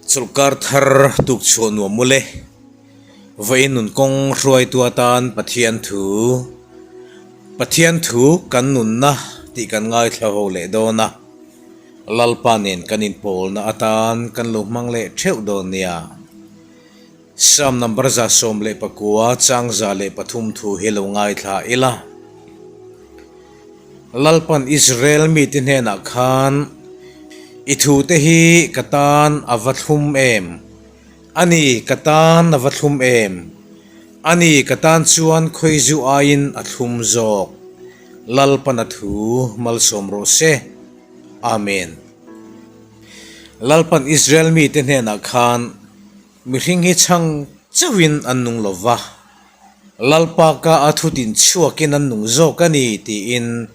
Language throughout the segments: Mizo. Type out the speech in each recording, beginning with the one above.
Chawlhkar thar tuk chhuah nuam mawle. Vawiin nun kawng hruaitu atan Pathian thu Pathian thu kan nunna tih kan ngaithla ho leh dawn a, Lalpa nen kan inpawlna atan kan lo hmang leh theuh dawn nia. Psalm number 119 chang 103 thu hi lo ngaithla ila. Lalpan Israel mite hnenah khan, I thute hi ka tan a va thlum em? A ni, ka tan a va thlum em? A ni, ka tan chuan khawizu aiin a thlum zawk. Lalpan a thu malsawm rawh se. Amen. Lalpan Israel mite hnenah khan, Mihring hi chhang chauhin an nung lo va, Lalpa ka a thutin chhuakin an nung zawk a ni, tiin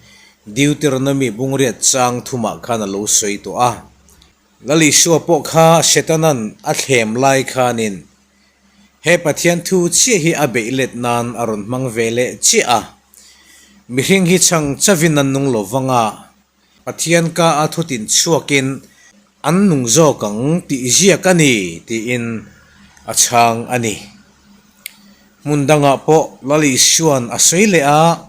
Deuteronomy bungriat chang thumah khan a lo sawi tawh a. Lal Isua pawh kha Setanan a thlem lai khanin he Pathian thu chiah hi a beih let nan a rawn hmang ve leh chiah a. Mihring hi chhang chauhin an nung lo vang a, Pathian ka a thutin chhuakin an nung zawk ang tih ziak a ni tiin a chhang a ni. Hmun dangah pawh Lal Isua'n a sawi leh a,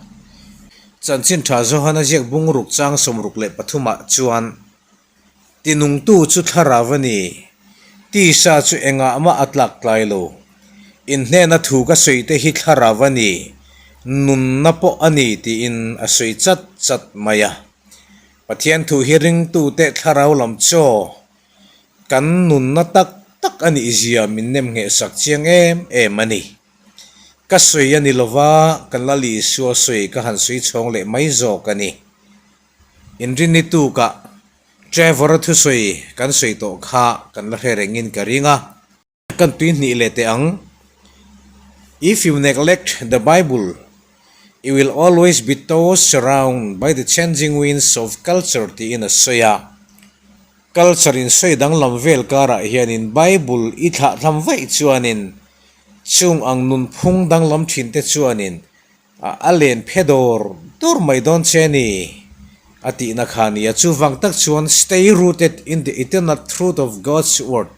Chanchin Tha Johana ziak bungruk chang 63 ah chuan, Tinungtu chu thlarau a ni, tisa chu engah mah a tlak tlai lo. Inhnena thu ka sawi te hi thlarau a ni, nunna pawh a ni tiin a sawi chat chat mai a. Pathian thu hi ringtute thlarau lam chaw kan nunna tak tak a nih zia min nem ngheh sak chiang em em a ni. Ka sawi a ni lova, kan Lal Isua sawi ka han sawi chhawng leh mai zawk a ni. Inrinni tukah Trevor-a thusawi kan sawi tawh kha kan la hre rengin ka ring a. Kan tui hnih leh teh ang. If you neglect the Bible, you will always be tossed around by the changing winds of culture tiin a sawi a. Culture in sawi danglam vel karah hianin Bible i thlahthlam vaih chuanin chung ang nunphung danglam thinte chuanin A len phe dawr dawr mai dawn che ni, a tihna kha a ni a. Chuvang tak chuan Stay rooted in the eternal truth of God's word,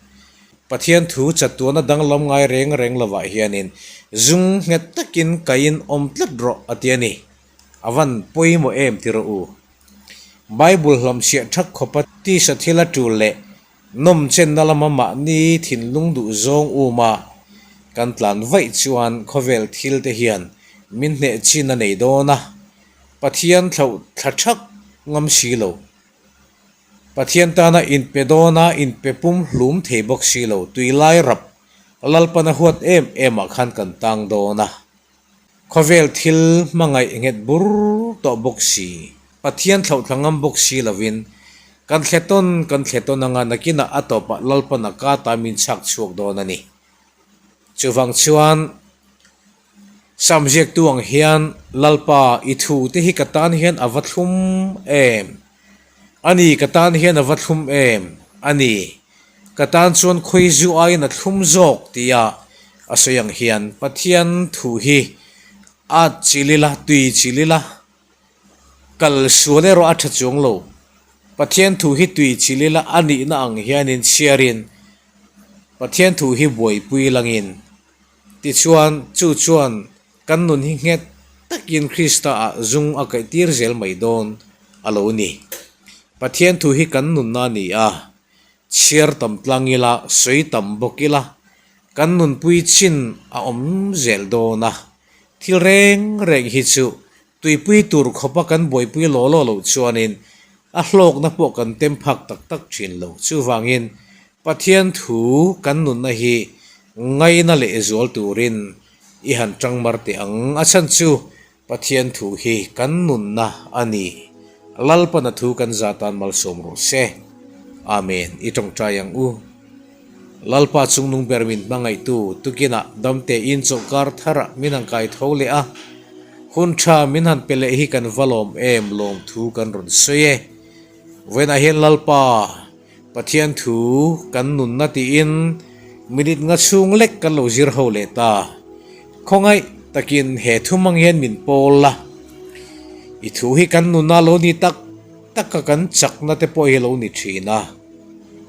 Pathian thu chatuana danglam ngai reng reng lovah hianin zung nghet takin kaiin awm tlat rawh, a ti a ni. A van pawimawh em ti rawh u. Bible hlamchhiah thak khawpa tisa thil a tul leh Nawm chenna lama mahni thinlung duh zawng um a, kan tlan vaih chuan khawvel thil te hian min hneh chin a nei dawn a, Pathian thlauh thla thak ngam si lo. Pathian tana inpe dawna inpe pum hlum thei bawk si lo, tui lai rap Lalpana huat em em ah khan kan tang dawn a. Khawvel thil hmangaih nghet bur tawh bawk si, Pathian thlauhthla ngam bawk si lovin, kan thle tawn kan thle tawn anga nakinah a tawpah Lalpan a ka ta min chhak chhuak dawn a ni. Chuvang chuan Sam ziaktu ang hian Lalpa i thu te hi ka tan hian a va thlum em? A ni, ka tan hian a va thlum em? A ni, ka tan chuan khawi zu aiin a thlum zawk tia a sawi ang hian Pathian thu hi a chil ila, tui chil ila, kal sual erawh a tha chuang lo. Pathian thu hi tui chil ila a nihna ang hianin chhiarin Pathian thu hi buaipui langin Tichuan, chu chuan kan nun hi nghet takin Krista-ah zung a kaihtir zel mai dawn a lo ni. Pathian thu hi kan nunna a ni a, chhiar tam tlang ila, sawi tam bawk ila, kan nunpui chin a awm zel dawn a. Thil reng reng hi chu tuipui tur khawpa kan buaipui law law loh chuanin a hlawkna pawh kan tem phak tak tak thin lo. Chuvangin Pathian thu kan nunna hi ngaina leh zual turin i han tang mar teh ang. A chhan chu Pathian thu hi kan nunna a ni. Lalpana thu kan za tan malsawm rawh se. Amen. I tawngtai ang u. Lalpa chungnung ber min hmangaihtu tukinah damtein chawlhkar tharah min han kai tho leh a, hun tha min han pe leh hi kan va lawm em lawm thu kan rawn sawi e. Vawiinah hian Lalpa Pathian thu kan nunna tiin minute nga chhung lek kan lo zir ho leh ta. Khawngaih takin he thu hmang hian min pawl la, i thu hi kan nunna lo ni tak taka kan chakna te pawh hi lo ni thin a.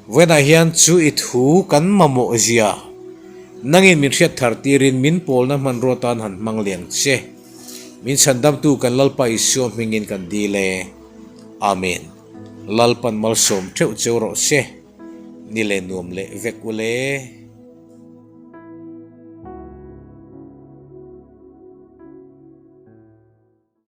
Vawiinah hian chu i thu kan mamawh zia nangin min hriat thar tirin min pawlna hmanrua tan han hmang liang che. Min chhandamtu kan Lalpa Isua hmingin kan dil e. Amen. Lalpan malsawm theuh cheu rawh se. Ni leh nuam leh vek u le.